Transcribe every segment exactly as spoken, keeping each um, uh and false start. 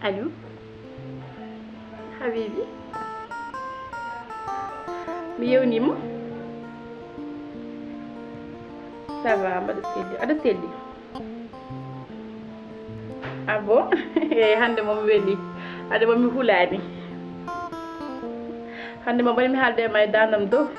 Allo, Habibi, mi yewnima. Ça va, mbaɗa selli, aɗa selli? Ah bon? Eyyi, hande moom weli. Hande moom mi hulani. Hande moom mbaɗi mi haalde e ma e dandam dow.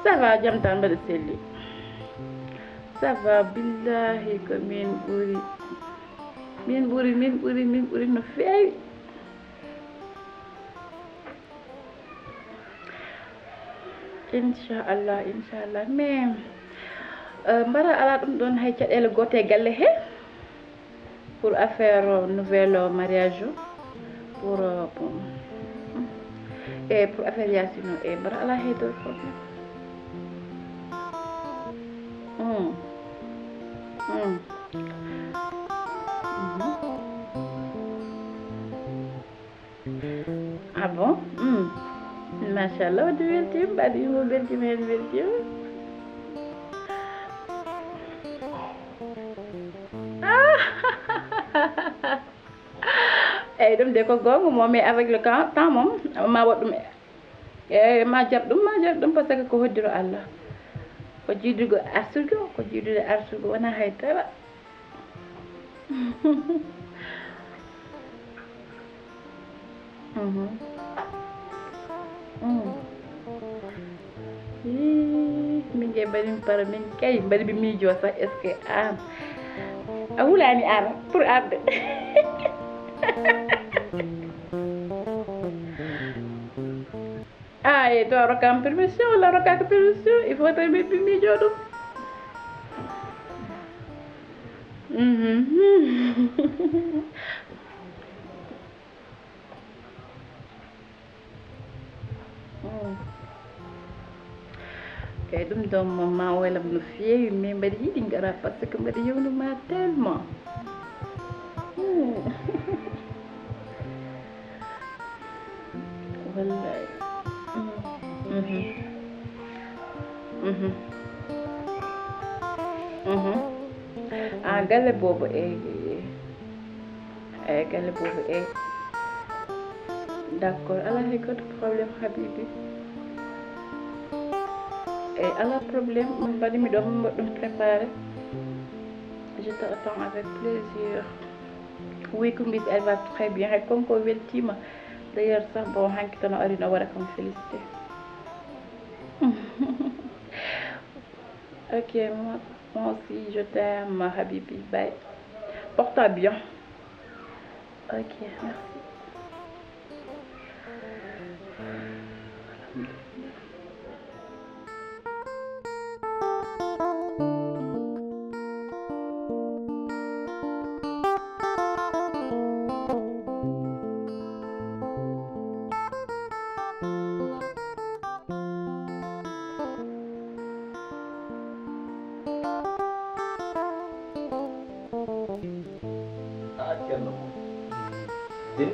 Ça va, jam tan, mbaɗa selli? Ça va, billahi ko min ɓuri. Min ɓuri, min ɓuri, min ɓuri no feewi. Inchallah, inchallah. Mais, euh, mbaɗa ala ɗum ɗon hay caɗeele goote e galle he? Pour affaire, euh, nouvel, euh, mariage o? Pour, euh, pour, e pour affaire Yacine o, e mbaɗa ala hay dor problème. Hmm. Hmm. Mhm. Ah bon? Hmm. Machallah, o weltima, ɓaɗi mo weltima hen weltima. Ah! Eyyi, ɗum de ko gonga mo, mais avec le temps moom, ma waɗ ɗum, eyyi, ma jaɓ ɗum, ma jaɓ ɗum, parce que ko hoddiro Allah. Ko jiidugo arsugo, ko jiidude arsugo, wona hay dara. Mhm. Mm. Ih, min kay mbaɗimi pare, min kay mbaɗimi miijo sax, est-ce que an a hulani ar pour arde? Ah, e to a rokkama permission walla a rokkaka permission, il faut tawi mi, mi miijo ɗum. Mhm. Mm. Eyyi, ɗum ɗon moom ma welam no feewi, mais mbaɗi yiɗi ngara parce que mbaɗi yewnuma tellement. Mm. Wallay. Mhm. Mhm. Mhm. Ah, galle boobo, eh, eh, eh, galle boobo, eh. D'accord, ala hay goto problème, Habibi. Eh, ala problème, min mbaɗi mi ɗo, min mbaɗi ɗum préparé. Je t'attends avec plaisir. Oui, Kumbis, elle va très bien. Hay comme ko weltima. D'ailleurs, sax, bon, hanki tan o ari no waɗa kam félicité. Ok, moi, moi aussi, je t'aime, Habibi. Bye. Porte-toi bien. Ok, merci. Ah, Ceerno Mum. De.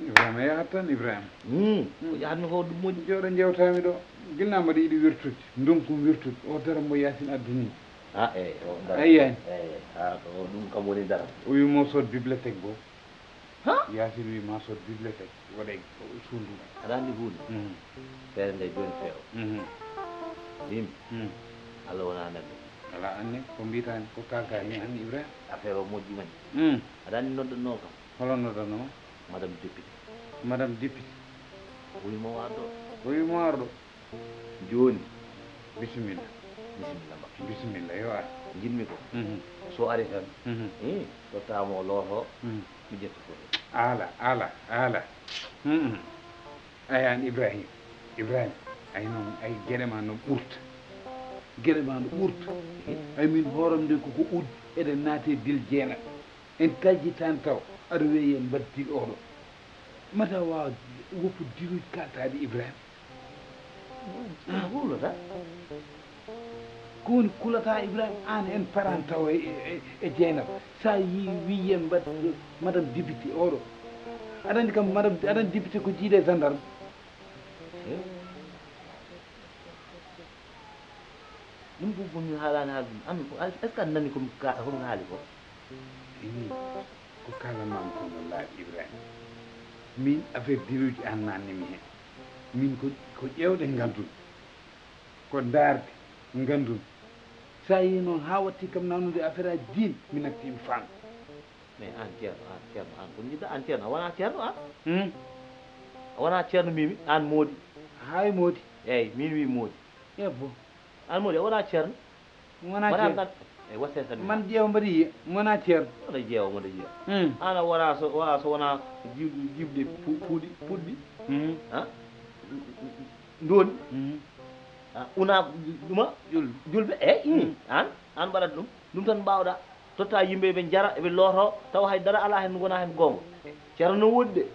Ibrahima yahat tan, Ibrahima. Hmm, ko yahatmi ko ɗum moƴƴi. Jooɗo jewtami ɗo. Gila mbaɗa yiɗi wirtude, ndonkum wirtude. O dara mo Yaasin adduni. Ah, eyyi, o dara. A yiyani? Eyyi, ha, ko ɗum kam woni dara. O wi mo sod bibliothèque bo. Ha? Yaasin wi ma sod bibliothèque, waɗay suudu. Aɗa andi huunde? Mhm. Feere nde joni feewa. Mhm. Mbimi, mhm, Allah wona neɗɗo. Alaa, anne, ko mbiitaa ni, ko kaaltaa ni, anne Ibrahima? Affaire o moƴƴi mani. Hmm. Aɗa anndi noddanoo kam? Holo noddanoo? Madame député. Madame député. O wiyi mo arɗo. O wiyi mo arɗo. Jooni. Bisimilla. Bisimilla makko. Bisimilla, yo ar. Njiɗmi ko. Mhm. So ari tan, mhm, eh, totta mo looto, mhm, mi ƴetta foto. Ala, ala, ala. Mhm. Ay, aan Ibrahima, Ibrahima, ay noon, ay geɗe ma no ɓurta. Geɗe ma no ɓurta. Ay min hooram nde koko uddi, eɗen naati e dil jeena. En taljitaani taw, aɗa weeyi en mbaɗ dil oɗo. Mata waawa woppu diluuji kaltaaɗi Ibrahima. Ko hulata? Ko woni kulata Ibrahima, aan en paran taw e, e, e Jeynaba. Sa yi, wi yen mbaɗ madame député oɗo. Aɗa anndi kam madame, aɗa anndi député ko jiiɗe gendarme. Eh? Ɗum fof fof mi haalaani haalde ɗum. An, est-ce que aɗa nani ko mi ka-, ko mi haali ko? Ini, ko kaalanmaami ko no laaɓi Ibrahima. Min affaire diluuji aan naatnimi heen. Min ko, ko ƴeewɗe nganndumi. Ko ndaarde nganndumi. So a yii noon haa watti kam nanude affaire aji diine, mi natti mi faam. Mais aan ceerno, aan ceerno, aan ko njiɗɗa aan ceerno, a wonaa ceerno aan? Hmm? A wonaa ceerno mimi, aan moodi. Hay moodi. Eeyi, min wi moodi. Ebbo. Aan moodi, a wonaa ceerno? Mi wonaa ceerno. Mbaɗaa ngal. Eeyi, waɗ seeɗa tan. Man ƴeewa mbaɗi yiya, mi wonaa ceerno. Wona ƴeewa, wona yiya. Hmm. Aan a wonaa so, wonaa so wonaa jiw-, jiwde pu-, puuɗi, puɗɗi. Hmm. Ha? Ndooni. Hmm. Ah, una ɗuma? Jul-, julɓe, eeyi, ii, hmm, aan, aan mbaɗat ɗum. Ɗum tan mbaawɗaa. Totta yimɓe ɓe njara, ɓe looto, tawa hay dara alaa heen, wonaa heen goonga. Ceerno no woodi de.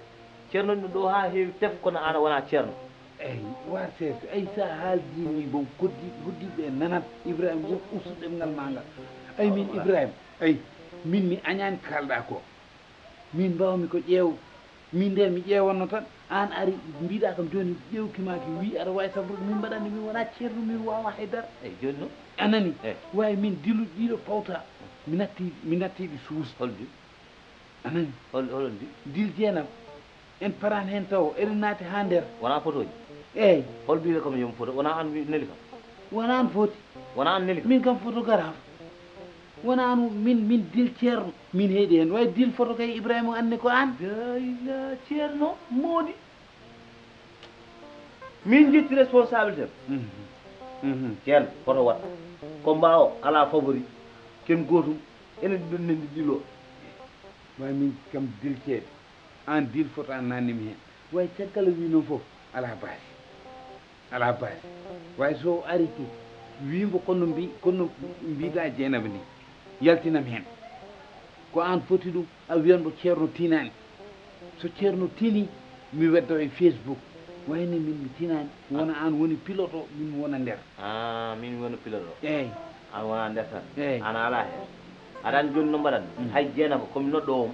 Ceerno no ɗo haa heewi tef, kono aan a wonaa ceerno. Eeyi, waar seeso. Eeyi, so a haaldii nii, bon, koddi-, hoddiiɓe nanat, Ibrahima, wof ustu ɗemngal maa ngal. Eeyi, min Ibrahima, eeyi, min mi añaani kaalɗaa ko. Min mbaawmi ko ƴeew. Min nde mi ƴeewanno tan, aan ari mbiɗa kam jooni ƴeewki maa ki, wi aɗa waawi sabrude, min mbaɗani, min wonaa ceerno, min waawaa hay dara. Eeyi, jooni noon? A nani? Eeyi. Waawi min diluuji ɗiɗo pawta, mi natti, mi natti ɗi suus. Hol dil? A nani? Hol, hol on dil? Dil jeenam. En paran heen taw, eɗen naati haa nder. Wonaa fotooji? Eeyi. Hol mbiiɗo kam yo mi foto? Wonaa aan wi-, neli kam? Wonaa aan foti. Wonaa aan neli kam? Min kam photographe. Wonaa aan min, min dil ceerno. Min heedi heen. Way dil foto kay Ibrahima anne ko aan. Dayla ceerno moodi. Min jetti responsabilité am. Mhm. Mhm. Ceerno, foto waɗ. Combat o alaa favori. Ken gootum. Enen ɗiɗon nen ndi dilo. Way min kam dil ceede. Aan dil foto aan naatnimi heen. Way caggal o wii noon fof, alaa baasi. Alaa baasi. Way so o ari ki, wii mbo kono mbi-, kono mbiɗa Jeynaba ni. Yaltinam heen. Ko aan foti ɗum, a wiyan mbo ceerno tinaani. So ceerno tini, mi weddo e Facebook. Way ni min mi tinaani. Wona aan woni pilote o, min mi wona nder. Ah, min mi wona pilote o. Eeyi. Aan wona nder tan. Eeyi. Aan a alaa heen. Aɗa anndi jooni no mbaɗan? Mm. Hay Jeynaba ko mi noɗɗo o,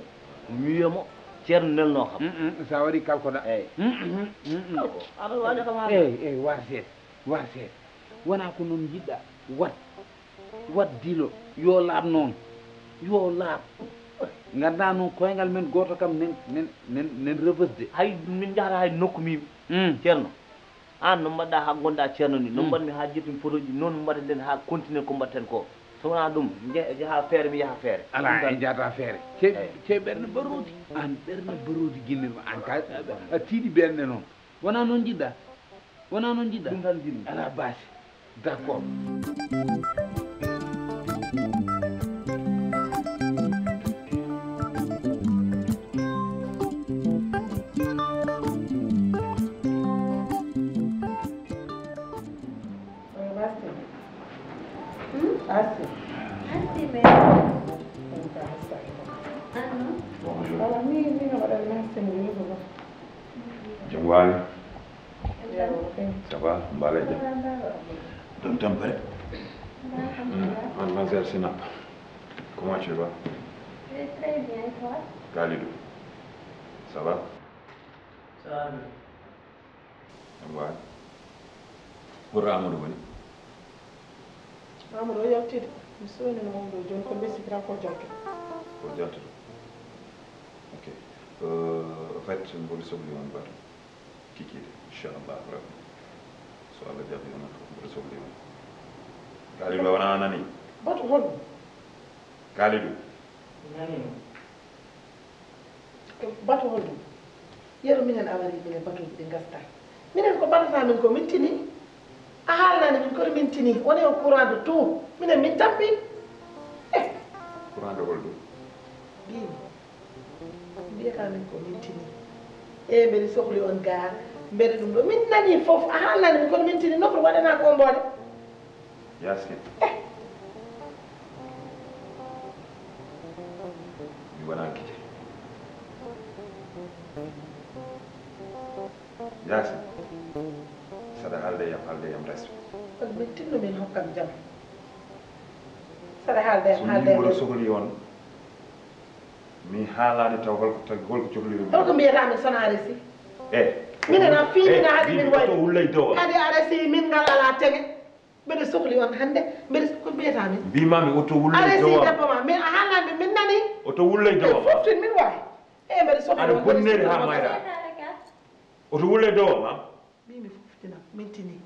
mi wiya mo ceerno nelnoo kam. Mm, mm, so a waɗi kalkoɗa. Eeyi. Mm, mm, mm, mm. Kalko, aɗa waɗa kam haala. Eeyi, eeyi, waar seeɗa, waar seeɗa. Wonaa ko noon njiɗɗa, waɗ, waɗ dilo, yo laaɓ noon, yo laaɓ. Nganndaa noon koyngal men gooto kam nen, nen, nen, nen revesde. Hay min njahata hay nokku min. Mm. Ceerno. Aan no mbaɗɗaa haa ngonɗaa ceerno ni, no, mm, mbaɗmi haa ƴettumi photo ji, noon mbaɗaten haa continue ko mbaɗten ko. So wonaa ɗum, nje-, njaha feere, mi yaha feere. Alaa, ɗum tan. En njahata feere. Ce-, eeyi, ce ɓernde baroodi. Aan ɓernde baroodi ginnirma, aan ka, a, a tiiɗi ɓernde noon. Wonaa noon njiɗɗaa? Wonaa noon njiɗɗaa? Ɗum tan njiɗmi. Alaa baasi. D'accord. Oyo, Basti. Hmm? Asti. Asti, mais. Ɗum ka Asti. Ah, non? Bonjour. Voilà, mi, mi no waɗan Asti mo yurgo ba. Jam waali. Jam. Ça va, mbaale jam. Ça va, ça va. Ɗum tampere. Hmm, mademoiselle Sinap, comment tu vas? Je vais très bien, et toi? Kalidou, ça va? Ça va bien. Jam waali. Pour Amadou woni? Amadou o yaltide. Mi sownino mo ɗo jooni, ko mbesi tan ko jalto. Ko jalto ɗo. Ok. Euh, en fait, mboɗo sohli on batu. Kikiiɗe, inchallah rabbi. So Allah jaɓi onon fof mboɗo sohli on. Kalidou wona a nani? Batu hol ɗum? Kalidou. Nani non. Batu hol ɗum? Yeru minen awari minen batuuji ɗi ngasta. Minen ko mbaɗata min ko min tini. A haalnani min kono min tini. Woni o courant de tout. Minen min tampi. Eh. Courant de hol ɗum? Bimi. Mbiyata min ko min tini. E mbeɗa sohli on ga. Mbeɗa ɗum ɗo. Min nani fof. A haalnani min kono min tini. Nofru waɗana ko mboɗe. Yaasin. Mi wona gite. Yaasin. Saɗa haalde yam, haalde yam respect. Kono min tinno min hokkam jam. Saɗa haalde yam, haalde yam. Mboɗo sohli on. Mi haalani taw holko tagi, holko cohliri mi. Holko mbiyata min sona aresi? Eh. Minen a fii min a haɗi min waɗi. Oto wullay dow am. Kadi aresi min ngal ala tege. Mbeɗa sohli on hannde, mbeɗa ko mbiyata min. Mbimami oto wullay dow am. Aresi debbo ma, min a haalande min nani. Oto wullay dow am. Foftin min waay. E mbeɗa sohli on. Aɗa bonneri ha mayra. Oto wullay dow am. Mbimi foftina, min tini.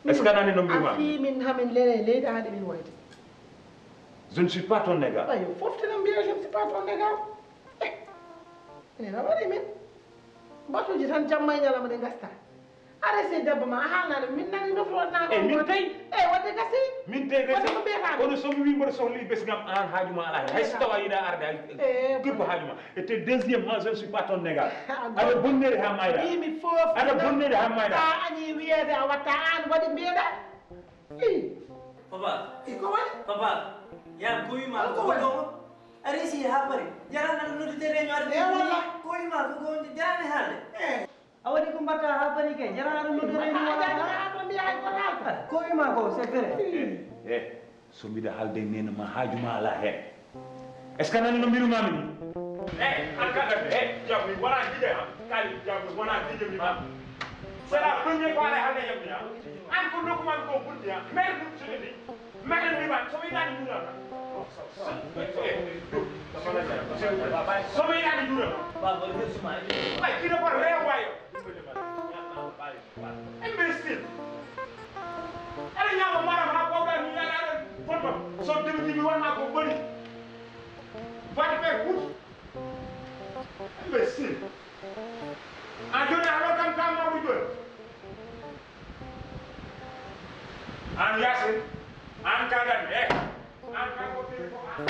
Est-ce que a nani no mbimami? A fii min hamin lele leydi haade min wayde. Je ne suis pas ton égal. Ayo, foftina mbiya je ne suis pas ton égal. Eh, enen a waɗi min. Batuuji tan jamma e ñalawma ɗe ngasta. A resi debbo ma, a haalnaade min nani nofru waɗnaa. E min tawi. E waɗde gasi. Min tawi resi. Waɗde ko mbiyata min. Kono so mi wi mboɗo sohli bes ngam aan haaju ma alaa heen. Hay so tawa yiɗa arde hay. E, gurko haaju ma. Et te deuxièmement, je ne suis pas ton égal. Aɗa bonnere ha mayra. Mbimi fof. Aɗa bonnere ha mayra. Sa añi wiyeede a watta aan waɗi mbiyeɗa. Ii. Papa. Iko waɗi? Papa. Yam ko wima ko waɗi? A resi ha pari. Jarana ɗum noddude réunion arde. E walla. Ko wima ko ko jarani haalde. Eh. A waɗi ko mbatta ha pari kay. Jarana ɗum noddude réunion arde. Ko wima ko c'est vrai. Eh, eh. So mbiɗa haalde nena ma haaju ma ala heen. Est-ce que nani no mbirumami ni? Eh, an kaga, eh, jam mi wona jije ha. Kali jam mi wona jije mi ma. C'est la première fois lay haalde yam ni ha. An ko nokku man ko bunti ha. Mere ɗum sini ni. Mere mi ma. So mi nani jura na. So mi nani jura na. Ba ba suma. Ay, kina ko rewa yo. Imbécile. Aɗa ñaama maram ha ɓawɗa ni aɗa aɗa fotma. So demi demi wonma ko boni. Va te faire foutre. Imbécile. A joni a ɗo kam ka mawɗo joni. An Yaasin. An ka dan eh. An ka ko ko an.